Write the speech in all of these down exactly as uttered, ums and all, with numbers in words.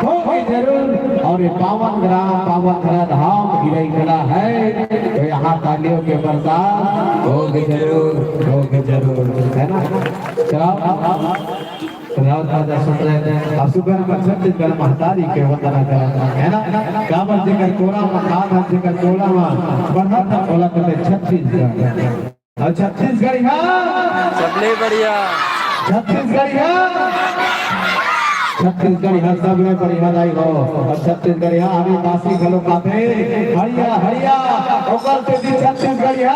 होगे जरूर। और ये पावन ग्राम, पावन धरा धाम गिरई कला है, तो यहाँ तालियों के बरसात होगे जरूर, होगे जरूर, है ना? चलाओ, चलाओ, राजा सुन रहे हैं। अब सुबह में छत्तीसगढ़ महतारी के वंदना करत है ना? काबर जेकर कोरा में खात है, जेकर कोरा में बढ़त है, ओला कहते छत्तीसगढ़। और छत्तीसगढ़िया, सबले बढ़िया। छत्तीसगढ़िया, छत्तीसगढ़िया सबले बढ़िया दाई हो। और छत्तीसगढ़िया आदि बासी घलो खाथे। हड़िया, हड़िया, ओकर से भी छत्तीसगढ़िया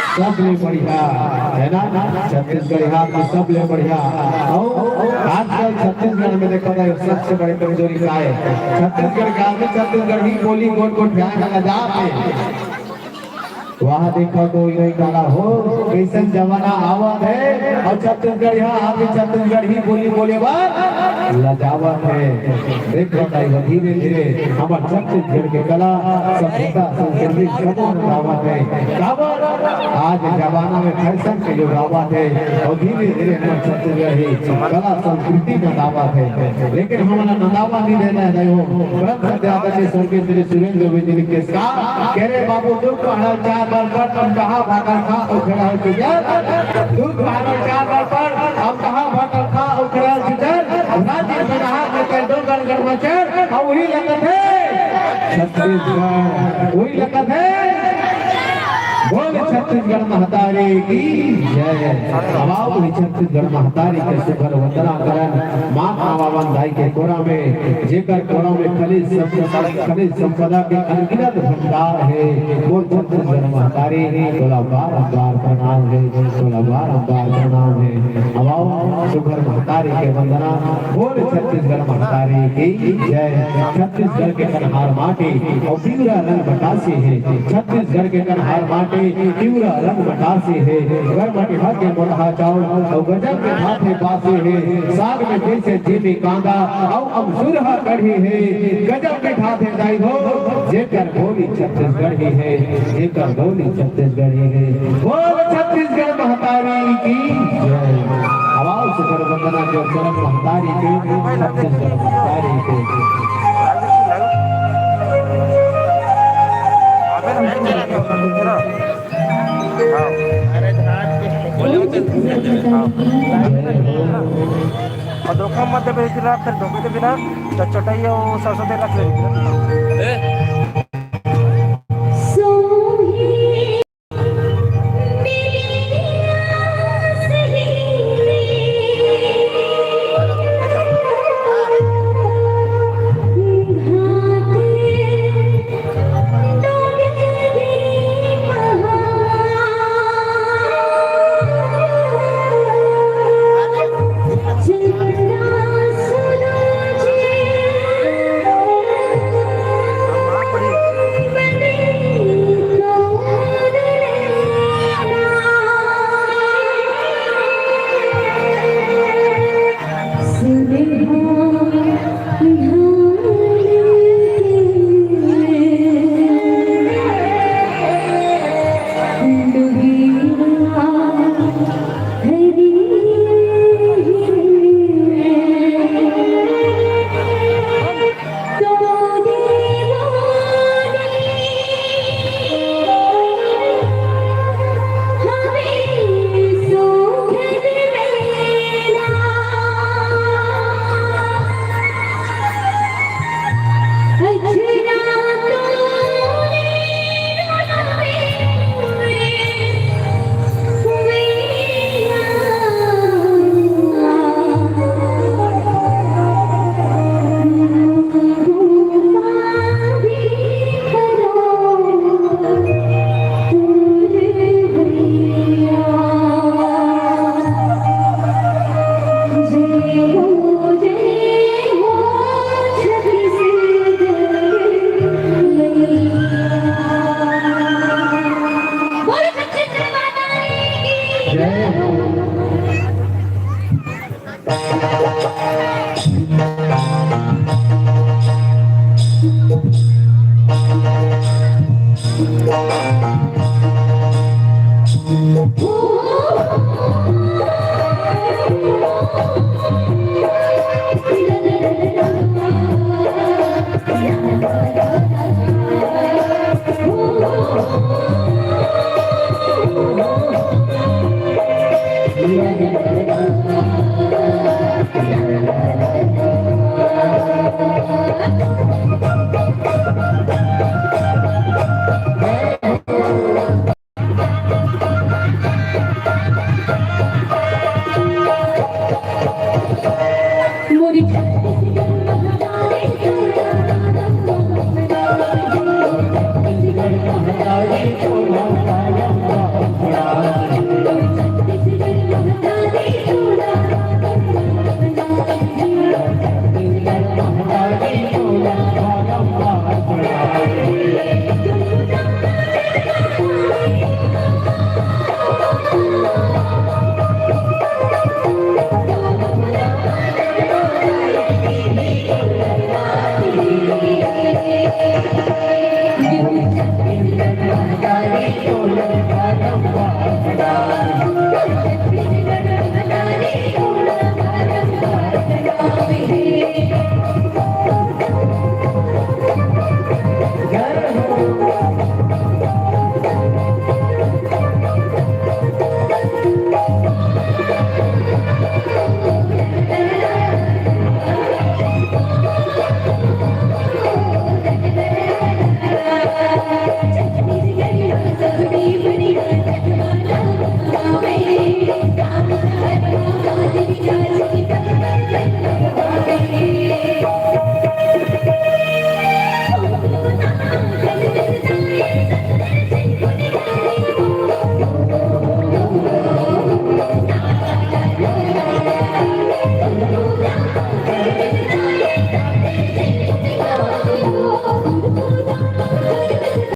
सबले बढ़िया, है ना? छत्तीसगढ़िया तो सबले बढ़िया। और आजकल छत्तीसगढ़ में देखा जाए, सबसे बड़ी कमजोरी का है? छत्तीसगढ़ का आदमी छत्तीसगढ़ी बोली गोठ गोठ जाए, जाते। वहाँ देखा कोई नहीं काला हो, कैसन जमाना आवत है। और छत्तीसगढ़िया, आप भी छत्तीसगढ़ी बोली बोले बर लजावत है। देख बताई, धीरे धीरे हमार छत्तीसगढ़ के कला, सभ्यता, संस्कृति सबो आवत है। काबर? आज जमाना में फैशन के युग आवत है और धीरे धीरे हमार छत्तीसगढ़ी कला संस्कृति नंदावत है। लेकिन हमन नंदावत नहीं रहना है, नहीं हो। परम श्रद्धेय आदरणीय स्वर्गीय श्री सुरेंद्र दुबे जी ने का, कहे रे बाबू, दुख पहाड़ चार बार पर, हम कहाँ भाटल खा, उखड़ा हो चुका। दुख पहाड़ चार बार पर, हम कहाँ भाटल खा, उखड़ा हो चुका। राजीव बिना हाथ में कर दो, गड़ गड़ मचर, और वही लगत है। छत्तीसगढ़, वही लगत है। बोल छत्तीसगढ़ महतारी की जय। अब आओ वही छत्तीसगढ़ महतारी के सुघर वंदना करन। माँ आवावन दाई के कोरा में, जेकर कोरा में खनिज संप-, खनिज संपदा के अनगिनत भंडार है। बोल छत्तीसगढ़ महतारी, तोला बारंबार प्रणाम है, तोला बारंबार प्रणाम है। अब आओ सुघर महतारी के वंदना। बोल छत्तीसगढ़ महतारी की जय। छत्तीसगढ़ के कन्हार माटी और पिवरा रंग बतासी है। छत्तीसगढ़ के कन्हार माटी पिवरा रंग बतासी है। गरमाटी भात के मोटहा चाउर और गजब के भात है बासी है। साग में जैसे जीमी कांदा और अमसुरहा कढ़ी है। गजब के भात है दाई हो, जेकर बोली छत्तीसगढ़ी है, जेकर बोली छत्तीसगढ़ी है। बोल छत्तीसगढ़ महतारी की जय। आवाज से कर वंदना जो करम महतारी के, छत्तीसगढ़ महतारी के। और धोखा मत देबे, फिर रात फिर धोखे देबे ना, तो चटाई और सरसों तेल रख ले।